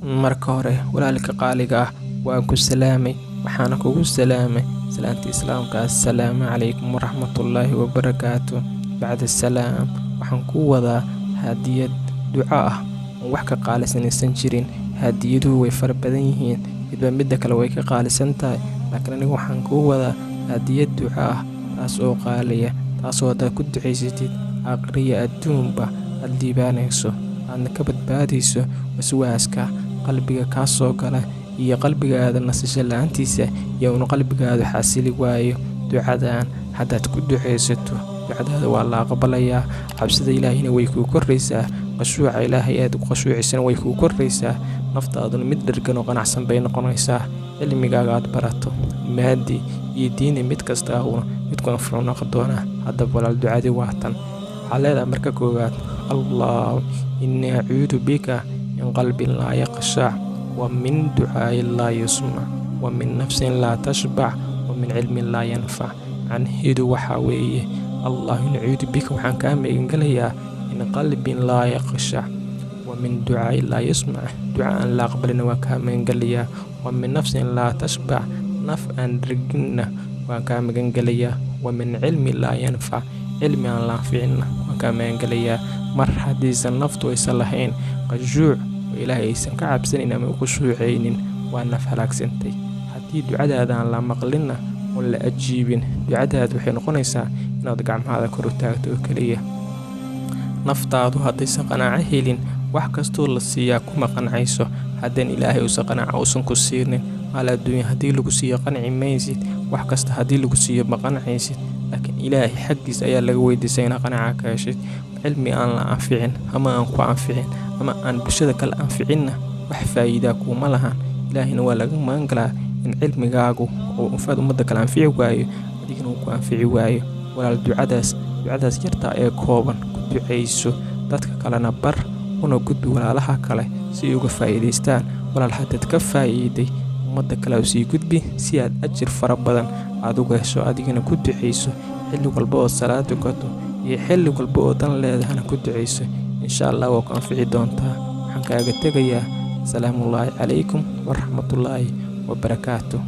Marka hore, walaalka qaaliga ah, waan ku salaamay, waxaana kugu salaamay salaanta Islaamka: assalaamu calaykum waraxmatullaahi wabarakaatu. Bacda salaam, waxaan kuu wadaa hadiyad duco ah oon wax ka qaalisanaysan jirin. Hadiyaduhu way fara badan yihiin, midba midda kale way ka qaalisan tahay, laakiin anigu waxaan kuu wadaa hadiyad duco ah, taas oo qaaliya, taasoo haddaad ku ducaysatid aakhiriya adduunba aad liibaanayso, aadna ka badbaadayso waswaaska qalbiga kaa soo gala iyo qalbigaada nasasho la-aantiisa iyo inu qalbigaadu xasili waayo. Ducadan haddaad ku ducaysato, ducadaada waa la aqbalayaa, cabsida Ilaahayna way kuu koraysaa, qashuuca Ilaahay aad u qashuucisana way kuu koraysaa, naftaaduna mid dhergan oo qanacsan bay noqonaysaa. Cilmigaaga aad barato, maadi iyo diini, mid kasta ahuna midku anfucu noqon doonaa. Haddaba walaal, ducadii waa tan. Waxaa leedahay marka koowaad: Allah innii acuudu bika min qalbin laa yaqshac, wa min ducaain laa yusmac, wa min nafsin laa tashbac, wa min cilmin laa yanfac. Macnaheedu waxaa weeye: Allah acuudu bika, waxaan kaa magangelayaa, min qalbin laa yaqshac, wa min ducaain laa yusmac, duca aan la aqbalina waan kaa magangelayaa, wa min nafsin laa tashbac, naf aan dherginna waan kaa magangelayaa, wa min cilmin laa yanfac, cilmi aan la anficinna waan kaa magangelayaa. Mar haddiisan naftu aysan lahayn qashuuc oo Ilaahay aysan ka cabsanayn ama u khushuucaynin, waa naf halaagsantay. Haddii ducadaada aan la maqlinna oon la ajiibin, ducadaada waxay noqonaysaa inaad gacmahaada kor u taagto oo keliya. Naftaadu haddaysan qanaaco helin, wax kastoo la siiyaa kuma qancayso. Haddaan Ilaahay uusan qanaaco uusan ku siinin, maal adduunya haddii lagu siiyo qanci maysid, wax kasta haddii lagu siiyo ma qancaysid, laakiin Ilaahay xaggiis ayaa laga weydiistay inaad qanaaca ka heshid. Cilmi aan la anficin ama aan ku anficin ama aan bulshada kale anficinna wax faa'iidaa kuuma lahan. Ilaahayna waa laga magan galaa in cilmigaagu uu ufaad ummadda kale anfici waayo, adigana uu ku anfici waayo. Walaal, ducadaas yartaa ee kooban ku ducayso, dadka kalena bar, una gudbi walaalaha kale si ay uga faa'iidaystaan. Walaal, haddaad ka faa'iiday, ummadda kale u sii gudbi si aad ajir fara badan aad uga hesho. Adigana ku ducayso xilli walba oo salaad tukato iyo xilli walba oo dan leedahana ku ducayso. Insha Allah waa ku anfici doontaa. Waxaan kaaga tegayaa asalaamullaahi calaykum waraxmatullaahi wabarakaatu.